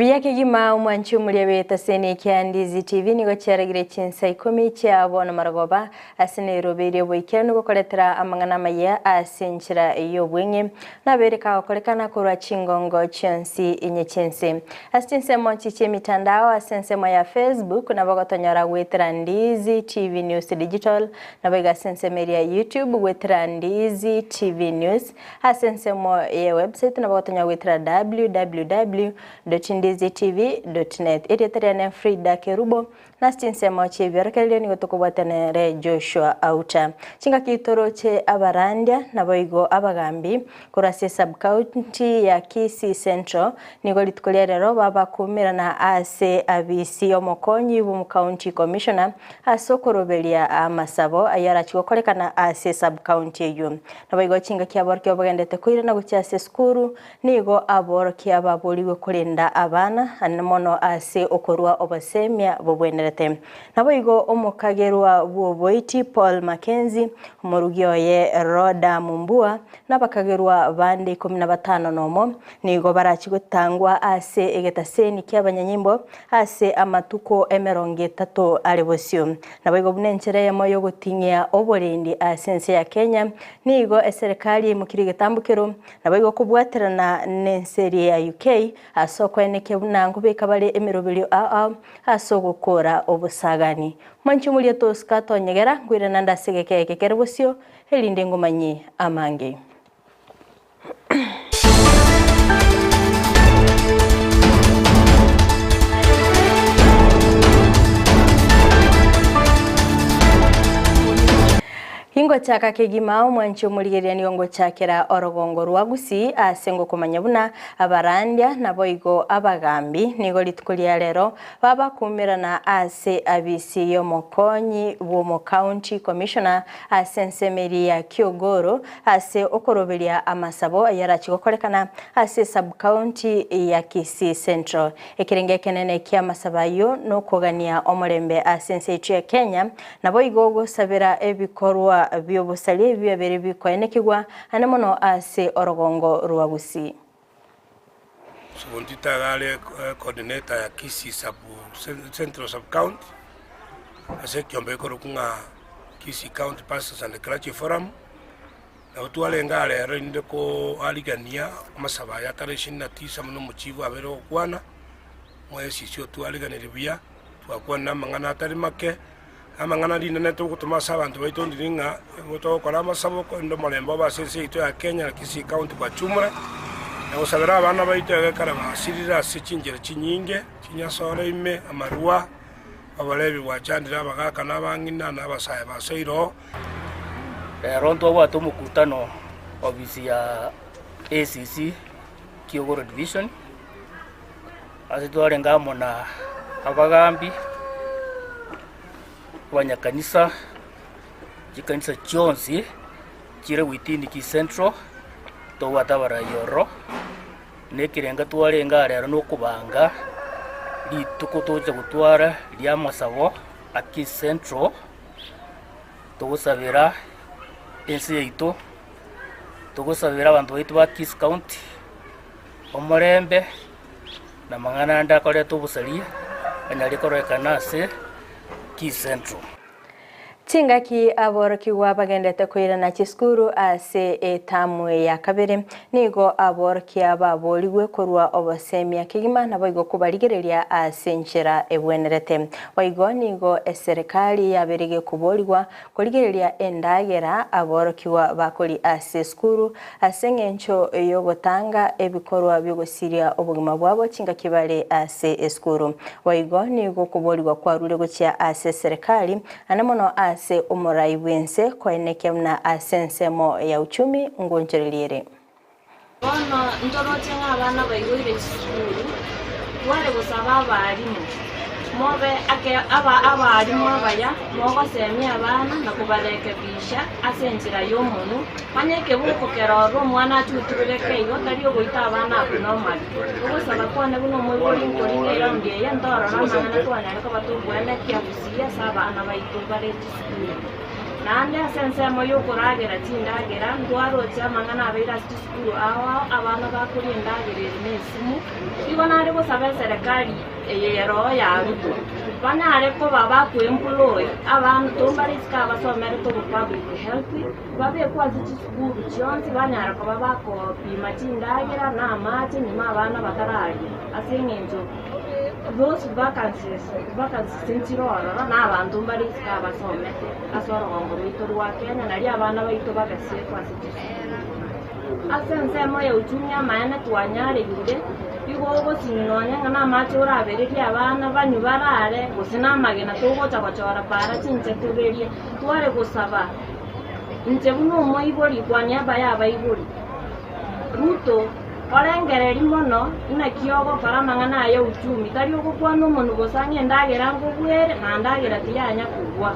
Buya kegima omwanchi omoria bw'etaseni ekia Ndizi TV nigo chiaragire chinsa ikomi chia bono marogoba ase Nairobi erio boikeranu gokoretera amang'ana amaya ase enchera y'obweng'e nabeire kagokorekana korwa chingongo chionsi inye chi'ense. Ase chinsemo echi chi'emitandao ase ensemo ya Facebook nabo ogotonyora goetera Ndizi TV News Digital naboigo ase ensemo eria ya YouTube goetera Ndizi TV News Ase ensemo ye website nabo gotonyora goetera www.ndizitv.net. Erieta riane Frida Kerubo, na ase chinsemo chi'ebiorokererio nigo tokobwatana nere Joshua Auta. Chingaki toroche abarandia naboigo abagambi korwa ase esub-county ya Kisii Central nigo rituko ria rero babakumerana ase abisi y'omokonyi bw'omocounty commissioner ase okoroberia amasabo ayio arachie gokorekana ase esub-county eyio. Naboigo chingaki aborokia bagendete koirana gochia ase esukuru, nigo aborokia baborigwe korenda abana, ane mono ase okorua obosemia bobwenerete. Naboigo omokagerwa bw'oboiti Paul Mackenzie, omorugi oye Rhoda Mumbua, na abakagerwa bande ikomi na batano nomo, nigo barachie gotangwa ase egetaseni ki'abanyanyimbo ase amatuko emerongo etato are bosio. Naboigo buna enchera eyemo y'ogoting'ia oborendi ase ense ya Kenya, nigo eserekari yaimokirie egetambokero, naboigo kobwaterana n'ense eria ya UK ase okoenekia buna nkobeka bare emeroberio ao ao ase ogokora obosagani. Mwanche omoria tosika tonyegera, nkoirana nde ase egeka eke kere bosio, erinde ngomanyie amange. Ingochaka kegima omwanchi omorigereria nigo ngochakera orogongo rwa Gusii ase ngokomanya buna abarandia naboigo abagambi nigo rituko ria rero babakumerana ase abisi y'omokonyi bw'omocounty commissioner ase ensemo eria ya Kiogoro Ase okoroberia amasabo ayarachie gokorekana ase esub-county ya Kisii Central. Ekerengo ekenene ki'amasabo ayio nokogania omorembe ase ense yaito ya Kenya, naboigo gosabera ebikorwa bi'obosaria ebi biabere bikoenekigwa ane mono ase orogongo rwa Gusii. Subuntita iga are coordinator ya Kisii sub Central sub county ase ekiombe gekorokwa ng'a Kisii County Pastors and Clergy Forum, nabo twarenge aa rero rinde koarigania amasabo aya tarehe ishirini na tisa buna omochifu abeire gokwana, omwesisi otwariganirie buya, twakwanire amang'ana atari make. Amang'ana rinene togotoma ase abanto baito ndiri ng'a nigo togokora amasabo korende omorembe obe ase ense yaito ya Kenya na Kisii County kwa jumla, na gosabera abana baito egekare basirire ase chinchera chinyinge, chinyasore ime, amarua, oborebi bwachandire abagaka na abang'ina na abasae basoire oo. Rero ntwabwate omokutano ofisi ya ACC Kiogoro Division. Ase twarenge amo na abagambi, abanyakanisa, chikanisa chionsi chire within Kisii Central, tobwate abarai ororo, na ekerengo twarenge aa rero na okobanga rituko togocha gotwara ria amasabo a Kisii Central, togosabera ense yaito, togosabera abanto baito ba Kisii County. Omorembe na amang'ana ande akoreta obosaria anyare kororekana ase Kisii Central. Chingaki aborokigwa bagendete koirana chisukuru ase etamu ya kabere, nigo aborokia baborigwe korwa obosemia kegima naboigo kobarigereria ase enchera ebwenerete. Boigo nigo eserekari yabeire gekoborigwa Korigereria endagera aborokigwa bakori ase esukuru ase engencho y'ogotanga ebikorwa bi'ogosiria obogima bwabo chingaki bare ase esukuru. Boigo nigo okoborigwa kwarure gochia ase eserekari ande mono ase omorai bw'ense koenekia buna ase ensemo ya uchumi ngonchoreria ere. Bono ntoroche ng'a abana baigoire chisukuru, tware gosaba abalimu, mobe ake aba abalimu abaya, mogosemia abana na kobarekebisha ase enchera y'omonwa, onye ekeboko kerorire omwana achuturureke igo, tari ogoita abana abwo nomari. Ogosaba kwane buna omoibori nkoringa eraundi eye, ntorore amang'ana twanyare koba tokoenekia gusii ase abana baito bare chisukuru. Naende ase ensemo y'okoragera chindagera, ntwaroche amang'ana abeire ase chisukuru ao ao abana bakoria endagera ere nesimu. Igo nare gosaba eserekari eye y'eroho ya Ruto, banyare koba bakoemploy abanto mbare isiko abasomerete obo public health, babekwe ase chisukuru chionsi banyare koba bakopima chindagera na amache nyuma abana batararia ase eng'encho those vacancies vacancies nchire ororo na abanto mbare isiko abasomete ase orogongo rwaito rwa Kenya nario abana baito babe safe ase chisukuru. Ase ensemo ya uchumi amaene twanyareire, igo ogosinywa nonya ng'a namache orabererie abana banywe barare, gose namagena togocha gochora para chinche toberie. Tware gosaba inche buna omoibori kwa niaba y'abaibori, Ruto, orengererie mono inaki ogokora amang'ana aya uchumi, tari ogokwana omonwe bosa ng'a endagera nkogwere, na ndagera tiyanya kogwa.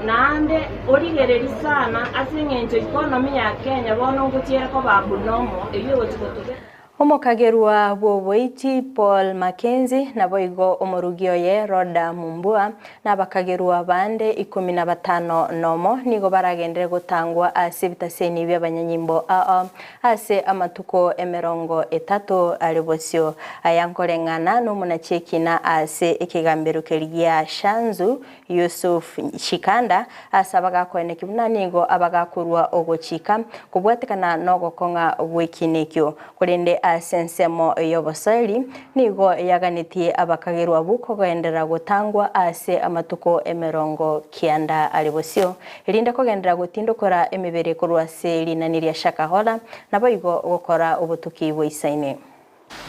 Naende origererie sana ase engencho economy ya Kenya bono ngochiere koba abnormal eyio egochi gotobeka. Omokagerwa bw'oboiti Paul Mackenzie naboigo omorugi oye Rhoda Mumbua na abakagerwa bande ikomi na batano nomo nigo baragenderere gotangwa ase ebitaseni bi'abanyanyimbo ao ase amatuko emerongo etato are bosio. Aya nkoreng'ana nomonachi ekina ase ekegambero keria gia Shanzu Yusuf Shikanda ase abagakoeneki buna nigo abagakorua ogochika kobwatekana nogokong'a gw'ekiina ekio. Korende ase ensemo y'obosoeri nigo yaganetie abakagerwa abwo kogenderera gotangwa ase amatuko emerongo kianda are bosio, erinde kogenderera gotindokora emebere korwa ase rinani ria Shakahola, naboigo gokora obotuki bwaisaine.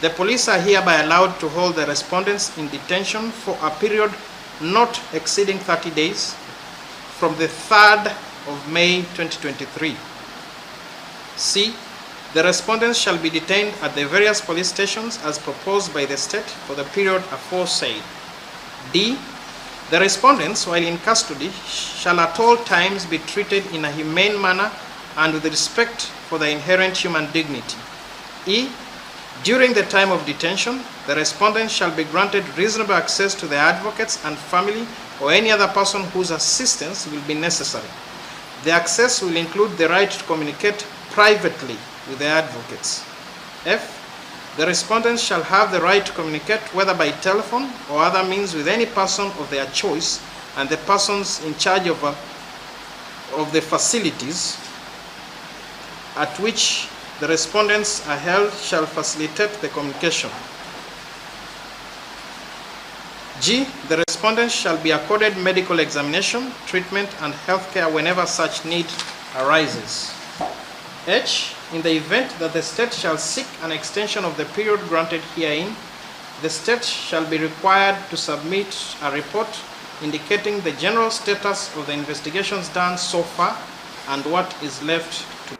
The police are hereby allowed to hold the respondents in detention for a period not exceeding 30 days from the 3rd of May 2023. C. The respondents shall be detained at the various police stations as proposed by the state for the period aforesaid. D. The respondents, while in custody, shall at all times be treated in a humane manner and with respect for their inherent human dignity. E. During the time of detention, the respondents shall be granted reasonable access to their advocates and family or any other person whose assistance will be necessary. The access will include the right to communicate privately with their advocates. F. The respondents shall have the right to communicate whether by telephone or other means with any person of their choice and the persons in charge of, uh, of the facilities at which the respondents are held shall facilitate the communication. G. The respondents shall be accorded medical examination, treatment, and health care whenever such need arises. H. In the event that the state shall seek an extension of the period granted herein, the state shall be required to submit a report indicating the general status of the investigations done so far and what is left to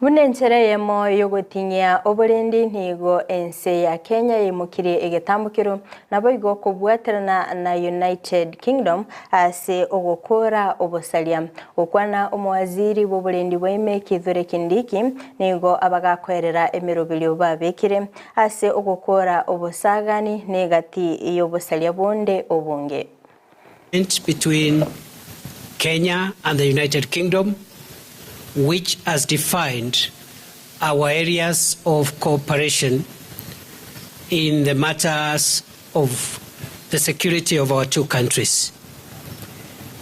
Buna enchera eyemo y'ogotinyia oborendi nigo ense ya Kenya yaimokirie egetambokero naboigo kobwaterana na United Kingdom ase ogokora obosaria. Gokwana omowaziri bw'oborendi bwa ime Kithure Kindiki nigo abagakoerera emeroberio babekire ase ogokora obosagani negati y'obosaria bonde obonge. Between Kenya and the United Kingdom, which has defined our areas of cooperation in the matters of the security of our two countries.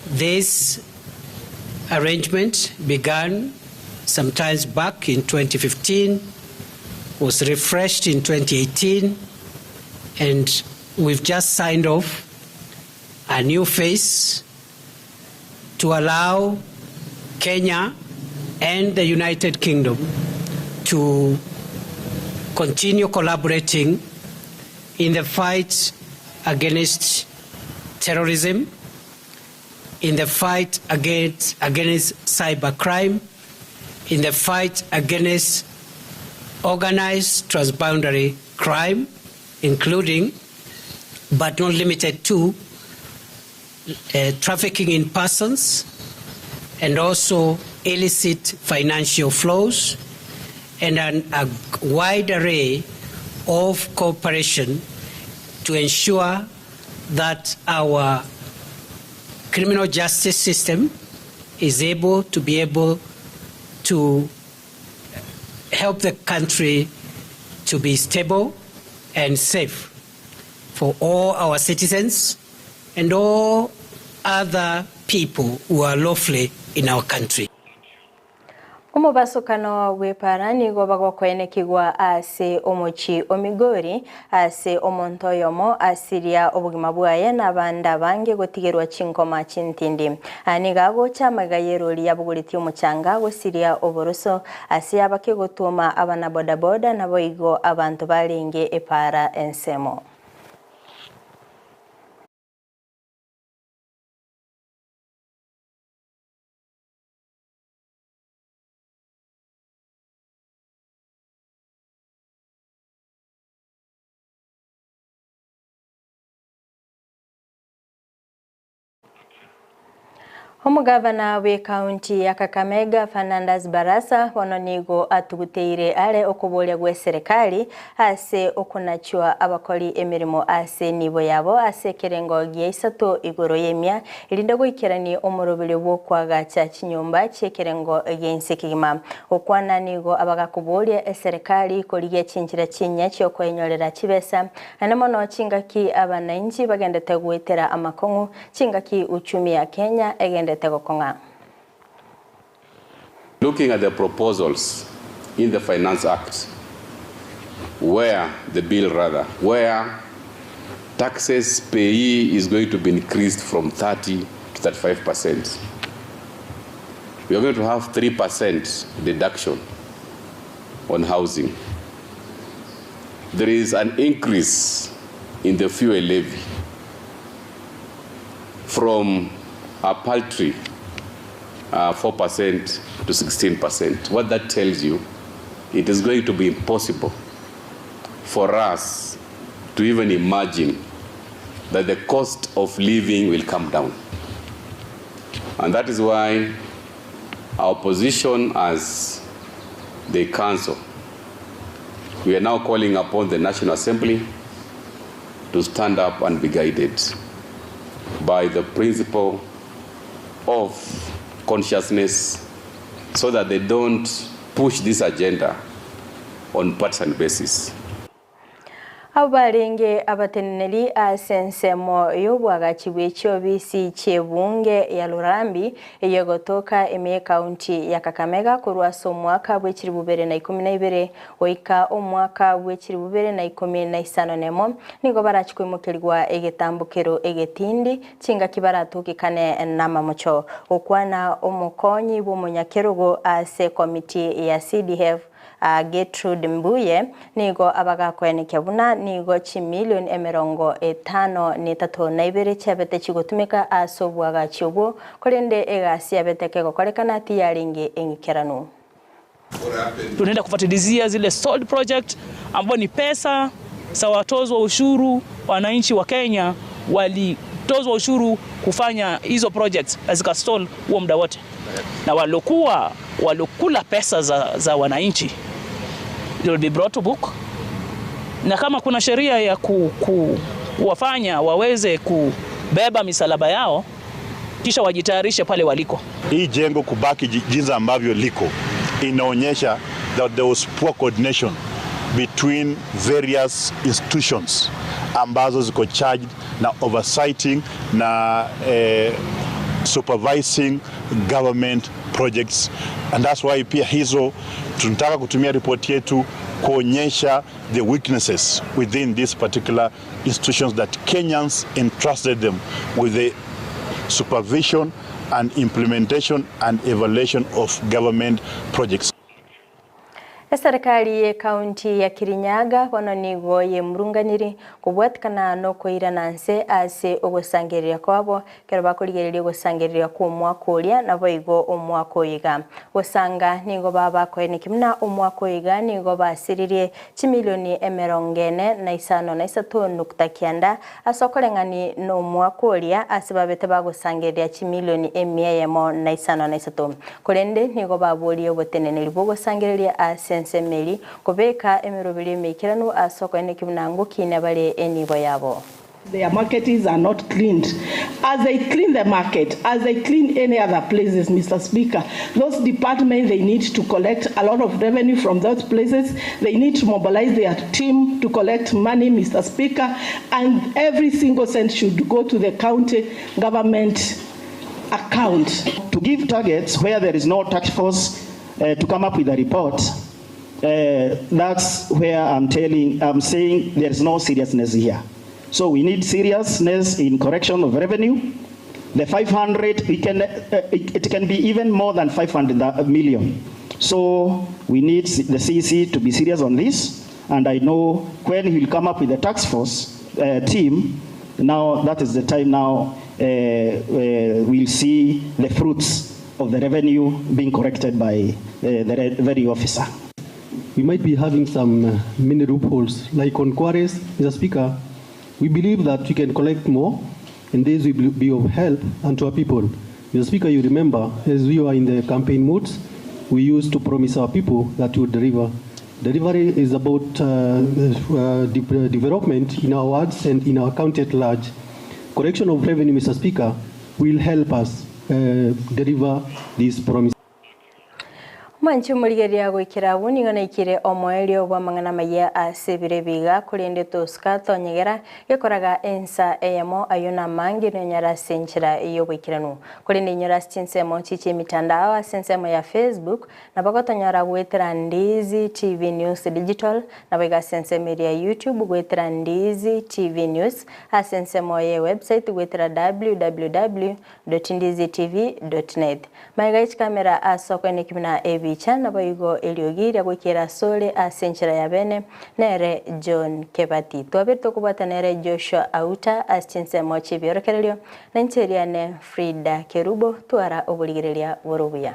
This arrangement began sometimes back in 2015, was refreshed in 2018, and we've just signed off a new phase to allow Kenya and the United Kingdom to continue collaborating in the fight against terrorism, in the fight against cybercrime, in the fight against organized transboundary crime, including, but not limited to, trafficking in persons and also illicit financial flows, and a wide array of cooperation to ensure that our criminal justice system is able to be able to help the country to be stable and safe for all our citizens and all other people who are lawfully in our country. Omobasokano bw'epaara nigo bagokoenekigwa ase omochie o Migori, ase omonto oyomo asiria obogima bwaye na abande abange gotigerwa chinkoma chintindi. Aya nigo agocha amaiga y'erori yabogoretie omochanga gosiria oboroso ase abakegotwoma abanabodaboda naboigo abanto barenge epaara ensemo. Omogavana bw'ekaunti ya Kakamega Fernandas Barasa bono nigo atuguteire are okoboria gw'eserekari ase okonachwa abakori emeremo ase enibo yabo ase ekerengo gia isato igoro y'emia erinde goikeranie omoroberio bw'okoagacha chinyomba chi'ekerengo gi'ense kegima. Gokwana nigo abagakoboria eserekari korigia chinchera chinyia chi'okoenyorera chibesa naende mono chingaki abanainchi bagendete goetera amakong'u Chingaki uchumi ya Kenya egendete gokong'a. Looking at the proposals in the Finance Act where, the bill rather, where taxes payee is going to be increased from 30 to 35 percent. We are going to have 3 percent deduction on housing. There is an increase in the fuel levy from a paltry 4% to 16%. What that tells you, it is going to be impossible for us to even imagine that the cost of living will come down. And that is why our position as the council, we are now calling upon the National Assembly to stand up and be guided by the principle of consciousness so that they don't push this agenda on partisan basis. Abwo barenge abateneneri ase ensemo y'oboagachi bwe chiobisi chi'ebunge ya Lurambi eyio egotoka ime y'ekaunti ya Kakamega korwa ase omwaka bwe chilifu bibere na ikomi na ibere goika omwaka bwe chilifu bibere na ikomi na isano nemo, nigo barachie koimokerigwa egetambokero egetindi chingaki baratokekane namamocho. Gokwana omokonyi bw'omonyakerogo ase ekomiti ya CDF Gertrude Mbuye nigo abagakoenekia buna nigo chimilion emerongo etano na etato na ibere chiabete chigotumeka ase oboagachi obwo, korende egasi yabete kegokorekana tiyarenge eng'ikeranu. Tunaenda kufuatilizia zile stalled project ambao ni pesa za watozwa ushuru, wananchi wa Kenya walitozwa ushuru kufanya hizo projects zikastall huo muda wote, na walokuwa walokula pesa za, za wananchi they will be brought to book, na kama kuna sheria ya ku, ku, kuwafanya waweze kubeba misalaba yao kisha wajitayarishe pale waliko. Hii jengo kubaki jinsi ambavyo liko inaonyesha that there was poor coordination between various institutions ambazo ziko charged na oversighting na eh, supervising government projects and that's why pia hizo tunataka kutumia ripoti yetu kuonyesha the weaknesses within these particular institutions that Kenyans entrusted them with the supervision and implementation and evaluation of government projects. Eserekari y'Ekaunti ya Kirinyaga bono nigo yemurunganirie kobwatikana nokoirana nse ase ogosangereria kwabo ekero bakorigereria ogosangereria kw'omwaka oria naboigo omwaka oyo iga. Gosanga nigo babakoenekia buna omwaka oyo iga nigo basiririe chimilioni emerongo ene na isano na isato nukta kianda ase okoreng'ani nomwaka oria ase babete bagosangereria chimilioni emia eyemo na isano na isato. Korende nigo baborie oboteneneri bw'ogosangereria ase ensemo eria, kobeka emeroberio emeikeranu ase okoenekia buna ngokina bare enibo yabo. Their markets are not cleaned. As they clean the market, as they clean any other places, Mr. Speaker, those departments, they need to collect a lot of revenue from those places. They need to mobilize their team to collect money, Mr. Speaker, and every single cent should go to the county government account. To give targets where there is no task force to come up with a report, that's where I'm saying there is no seriousness here. So we need seriousness in correction of revenue. The 500, it can be even more than 500 million. So we need the CEC to be serious on this. And I know when he will come up with the task force team, now that is the time now we'll see the fruits of the revenue being corrected by the revenue officer. We might be having some many loopholes, like on quarries, Mr. Speaker. We believe that we can collect more, and this will be of help unto our people. Mr. Speaker, you remember, as we were in the campaign modes, we used to promise our people that we would deliver. Delivery is about development in our wards and in our county at large. Correction of revenue, Mr. Speaker, will help us deliver this promise. Omwanchi omorigereria goikera abwo nigo naikire omoerio bw'amang'ana amaya ase ebiro ebiga, korende tosuka tonyegera gekoraga ensa eyemo ayio namange nonyare ase enchera y'oboikeranu. Korende inyore ase chinsemo chiche emitandao ase ensemo ya Facebook nabo gotonyora goetera Ndizi TV News Digital nabo iga ase ensemo eria ya YouTube goetera Ndizi TV News ase ensemo ye website goetera www www.ndizitv.net. Magega ye chikamera ase okoeneki buna ebicha, naboigo eriogi ria goikera asore ase enchera ya bene, nere John Kebati. Twabere tokobwata nere Joshua Auta ase chinsemo chi'ebiorokererio, na inche eriane Frida Kerubo, twara oborigereria bore obuya.